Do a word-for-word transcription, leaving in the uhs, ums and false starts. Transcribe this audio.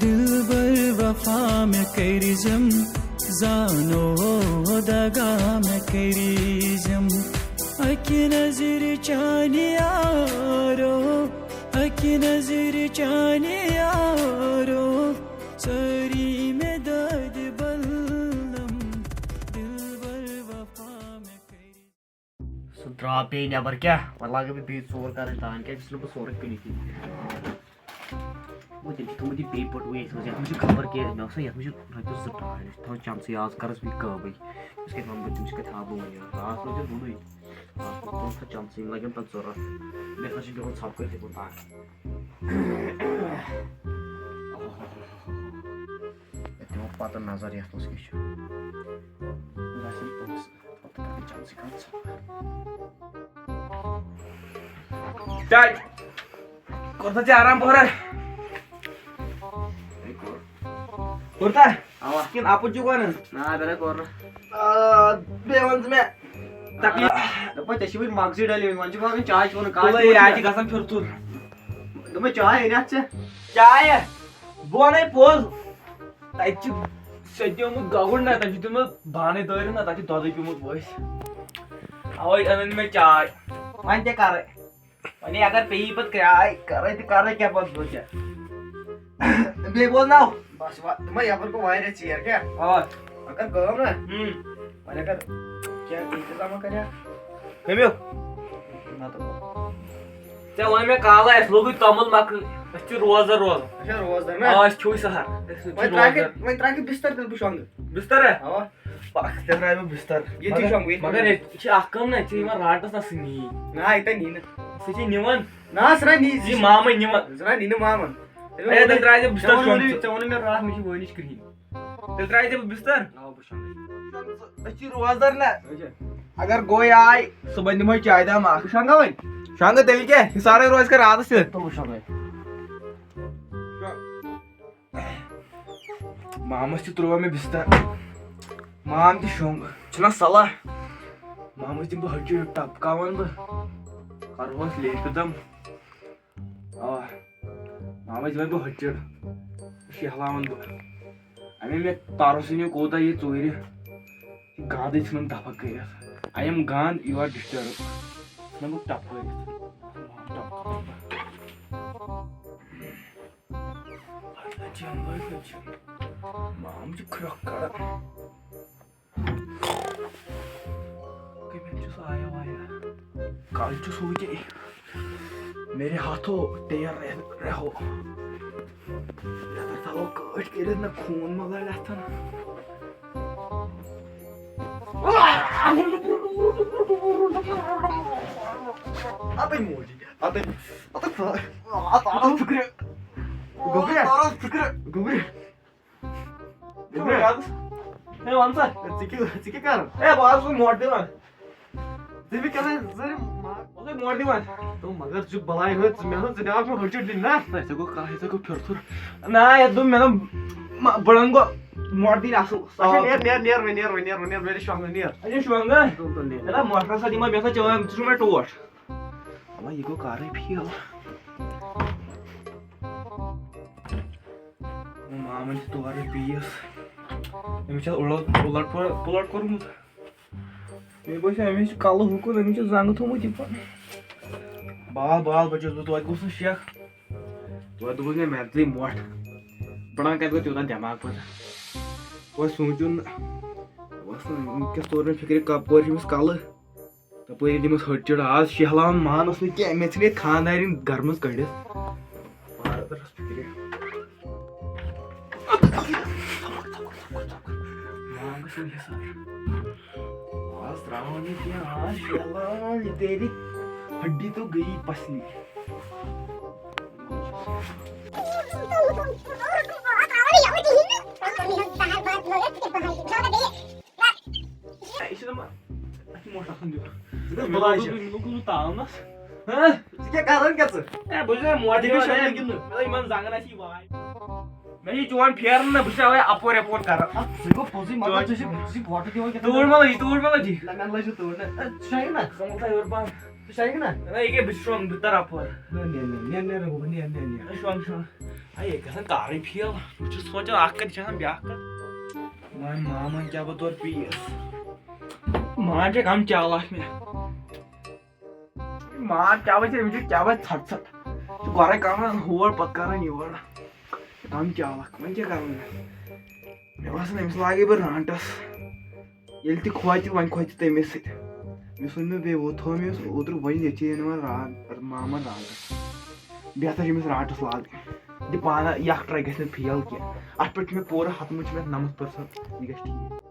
دلبر وفا مےٚ کٔرزم، زانو دگا مےٚ کٔرزم۔ اکہِ نظرِ چانہِ یارو، اکہِ نظرِ چانہِ یارو، سٲری مےٚ دٲدِ بلم۔ دلبر وفا مےٚ کٔرزم۔ سُہ درٛاو پیٚیہِ نٮ۪بر، کیٛاہ؟ وۄنۍ لاگہٕ بہٕ بیٚیہِ ژور کَرٕنۍ تان، کیٛازِ سُہ چھُنہٕ بہٕ سورُے کٕنِتھ یہِ۔ وۄنۍ تٔمۍ چھِ تھوٚمُت یہِ بیٚیہِ بٔٹوٕ ییٚتہِ منٛز، یَتھ منٛز چھُ خبر کیٛاہ، مےٚ اوس نا یَتھ منٛز چھُ رۄپیَس زٕ ٹاے، تھاو چَمچہٕ، آز کَرَس بہٕ یہِ کٲمٕے۔ أمِس کَتہِ وَنہٕ بہٕ، تٔمِس کَتہِ ہاوٕ بہٕ وۄنۍ یہِ؟ راتھ روزِ نُنٕے۔ راتھ روزِ نُن تہٕ چَمچہٕ، یِم لَگن پَتہٕ ضوٚرَتھ۔ مےٚ ہسا چھِ بِہُن ژھۄپہٕ کٔرِتھ یِکُن تام۔ یَتھ دِمو پَتہٕ نظر، یَتھ منٛز کیٛاہ چھُ۔ یہِ آسہِ نہٕ پونٛسہٕ۔ چاے کوٚر تہ ژےٚ آرام پورا؟ کوٚر تہ؟ اوا۔ کِنہٕ اَپُز چھُکھ وَنان؟ نہ، بے کوٚر نہٕ۔ آ، بیٚیہِ وَن ژٕ مےٚ تکلیٖف۔ دَپان ژےٚ چھِ وٕنہِ مغزٕے ڈَلے، وۄنۍ چھُکھ وَنان چاے چھُکھ وَنان، کالہٕ تُلے، چھُکھ یہِ وَنان۔ آسہِ گژھان پھِرتھُر۔ دوٚپمَے چاے أنۍ اَتھ ژےٚ؟ چاے؟ بہٕ وَنے پوٚز۔ تَتہِ چھُ سیٚدیومُت گگُر نہ، تَتہِ چھُ تِمو بانَے دٲرِتھ نہ، تَتھ چھُ دۄدٕے پیوٚمُت ؤسۍ۔ اَوَے أنٕن مےٚ چاے۔ وۄنۍ کیٛاہ کَرٕ؟ وۄنۍ اگر پیٚیہِ پَتہٕ کرٛاے، کَرَے تہٕ کَرَے کیٛاہ پَتہٕ بہٕ ژےٚ؟ بیٚیہِ بوزناو۔ بَس وا-، دوٚپمَے یَپٲرۍ گوٚو واریاہ ژیر، کیٛاہ؟ اَوا۔ اگر کٲم نہ، ہُم۔ وۄنۍ اگر کینٛہہ اِنتظامہ کَرِ ہا۔ کَمیُک؟ نہ تہٕ ژےٚ ووٚن مےٚ کالہٕ، اَسہِ لوگُے توٚمُل مۄکلہِ، أسۍ چھِ روزدَر روزان۔ اچھا، روزدَر نا؟ آ، أسۍ کھیوٚوُے سَہَر۔ أسۍ چھِ وۄنۍ ترٛاوکھ روزدَر۔ وۄنۍ ترٛاوکھ بِستَر تیٚلہِ بہٕ شۄنٛگہٕ۔ بِستَر ہا؟ اَوا۔ پَکھ، ژےٚ ترٛاوِ بہٕ بِستَر۔ ییٚتی مگر، شۄنٛگہٕ بہٕ، ییٚتی مگر شۄنٛگہٕ۔ ییٚتہِ چھِ اَکھ کٲم نا، ژےٚ یِوان راتَس نا سُہ نی۔ نہ، ییٚتٮ۪ن نی نہٕ۔ سُہ چھِ نِوان۔ نہ، سُہ نہ نی۔ یہِ مامَے نِوان۔ سُہ نہ نی نہٕ مامَن۔ ہے، تیٚلہِ ترٛاوِ ژےٚ بِستَر ژےٚ ووٚنُے، شۄنٛگہٕ۔ ژےٚ ووٚنُے مےٚ راتھ، مےٚ چھِ وٲنِج کِرٛہِنۍ۔ تیٚلہِ ترٛاوِ ژےٚ بہٕ بِستَر۔ آ، بہٕ شۄنٛگہٕ۔ أسۍ چھِ روزدَر نا۔ اچھا۔ اگر گوٚو آے، صُبحن دِمہوے چاے دام اَکھ۔ بہٕ شۄنٛگا وۄنۍ؟ شۄنٛگہٕ تیٚلہِ کیٛاہ؟ حِسارَے روزِ کَر راتَس تہِ۔ تُل بہٕ شۄنٛگَے۔ مامَس تہِ ترٛوو مےٚ بِستَر۔ مام تہِ شۄنٛگ۔ چھُنہ صلاح؟ مامَس دِمہٕ بہٕ ہَچُر، ٹَپکاوَن بہٕ۔ کَرہوس لیٚفہِ دَم۔ اَوا۔ مامَس دِمَے بہٕ ہَچُر۔ شیہلاوَن بہٕ۔ اَمے مےٚ تَرُس یہِ کوٗتاہ یہِ ژوٗرِ۔ یہِ گانٛدٕے ژھٕنُن دَفع کٔرِتھ۔ I am gone, you are disturbed۔ ژھٕنَن بہٕ ٹَپٲرِتھ۔ ٹَپکاوَن بہٕ۔ اَتہِ چھِ یِم لٔڑکہٕ چھِ۔ مام چھِ کھرٛۄکھ کَڑان۔ کٔمۍ چھُ سُہ آیا وایا؟ کَل چھُ سُہ وٕنہِ میرے ہاتھو ٹیر رہو۔ یَتھ تھاوو کٲٹھۍ کٔرِتھ نہ خوٗن مہ لَڑِ اَتھَن۔ اَتَے موجی، اَتَے، اَتَے، اَتَے فِکرِ۔ گوٚبرِ، فِکرِ۔ گوٚبرِ۔ ہے، وَن سا۔ ژٕ کیٛاہ، ژٕ کیٛاہ کَران؟ ہے، بہٕ حظ اوسُس موٹہٕ دِوان۔ ژٕ مےٚ کیٛاہ سا زٔرِ ما-، اوسُے موٹہٕ دِوان۔ تو مگر ژٕ بَلاے ہٲژ، ژٕ مےٚ ہسا، ژٕ دِوان مےٚ ہُجوٗر دِنۍ نا۔ ہے، ژےٚ گوٚو کَتھ، ژےٚ گوٚو پھِرتھُر۔ نا، یَتھ دوٚپ مےٚ دوٚپ، ما-، بٕڑَن گوٚو موٹہٕ دِنۍ اَصٕل۔ اچھا، نیر، نیر، نیر، وۄنۍ نیر، وۄنۍ نیر، وۄنۍ نیر، مےٚ دِ شۄنٛگنہٕ، نیر۔ اچھا، شۄنٛگہٕ؟ تُل، تُل، نیر۔ ہے، نا، موٹرَس سۭتۍ یِمَے، مےٚ سا چٲنۍ، ژٕ چھُکھ مےٚ ٹوٹھ۔ اَما یہِ گوٚو کارٕے فیل۔ مامَن چھِ تورٕ پیٖس۔ أمِس چھِ اُلٹ، اُلٹ پُلٹ، پُلٹ کوٚرمُت۔ مےٚ باسیٚو أمِس چھُ کَلہٕ ہُکُن، أمِس چھُ زنٛگہٕ تھوٚمُت یِکُن۔ بال، بال بَچوس بہٕ، توتہِ گوٚژھ نہٕ شیخ۔ توتہِ دوٚپُس مےٚ، مےٚ ژٕے مۄٹھ۔ پَران کَتہِ گوٚو تیوٗتاہ دٮ۪ماغ پَتہٕ؟ وۄنۍ سوٗنٛچُن نہٕ۔ وۄنۍ وٕنکیٚس توٚر مےٚ فِکرِ، کَپٲرۍ چھُ أمِس کَلہٕ۔ تَپٲری دِمَس ہٕٹۍ چِڑ آز شیہلاوان مانَس نہٕ کینٛہہ، مےٚ ژھٕنہِ ییٚتہِ خانٛدارِنۍ گَرٕ منٛز کٔڑِتھ۔ بارٕ درس فِکرِ۔ مانٛگَس وۄنۍ حِساب۔ آز ترٛاوان نہٕ کینٛہہ، آز شیہلاوان یہِ تیٚلہِ ہڈی تو گٔیی پسلی۔ یہِ چھُنہٕ ما-، اَتھ موٹر آسان دیُن۔ ژٕ کیٛاہ بَلاے چھَکھ؟ مےٚ گوٚو تاونَس۔ ہہ؟ ژٕ کیٛاہ کران کیٛاہ ژٕ؟ ہے، بہٕ چھُس نہ موٹر دِوان، دِوان ہے۔ گِنٛدنہٕ۔ مےٚ دوٚپ یِمَن زنٛگَن آسہِ یہِ واے۔ مےٚ چھِ چون پھیران نہ، بہٕ چھُس اَوَے اَپور یَپور کران۔ اَتھ ژٕ گوٚو پوٚزُے، مطلب، چون ژٕ چھُکھ، ژٕ چھُکھ وۄٹہٕ دِوان کیٛاہ تام۔ توٗرۍ ما لٔجی، توٗرۍ ما لٔجی؟ نہ، مےٚ نہ لٔج نہٕ توٗرۍ، نہ۔ اے، ژٕ چھَکھ نہ؟ ژٕ مۄکلاو یورٕ پَہَم۔ ژٕ چھَکھ نہ؟ نہ، یہِ کیٛاہ، بہٕ چھُس شۄنٛگ، بہٕ تَرٕ اَپور۔ نہ، نیر، نیر، نیر، نیر، نیر، نیر، نیر۔ شۄنٛگ، شۄنٛگ۔ ہے، ییٚتہِ گژھن کارٕے فیل۔ بہٕ چھُس سونٛچان، اکھ کتھ، یہِ چھِ آسان بیٛاکھ کتھ۔ وۄنۍ مامن کیٛاہ بہٕ تورٕ پیٖس؟ مام چھےٚ کم چالاک مےٚ۔ مام کیٛاہ وَنہِ ژےٚ؟ أمِس چھُ کیٛاہ وَنہِ ژھٹ ژھٹ۔ چھُ گۄڈَے کران ہور، پتہٕ کران یور۔ کم چالاک، وۄنۍ کیٛاہ کرٕ وۄنۍ؟ مےٚ باسان، أمِس لاگے بہٕ رانٛٹس۔ ییٚلہِ تہِ کھوژِ، وۄنۍ کھوژِ تٔمِس سۭتۍ۔ أمِس ووٚن مےٚ بیٚیہِ، وۄنۍ تھوٚو مےٚ أمِس اوترٕ ؤنِتھ، ییٚتہِ چھِ یِنہٕ وۄنۍ ران-، مامن رانٛٹس۔ بہتر چھُ أمِس رانٛٹس لاگٕنۍ۔ یہِ پانہٕ یہِ اکھ ٹراے گژھِ نہٕ فیل کینٛہہ۔ اتھ پٮ۪ٹھ چھُ مےٚ پوٗرٕ ہتہٕ منٛز چھُ مےٚ نمتھ percent یہِ گژھِ ٹھیٖک۔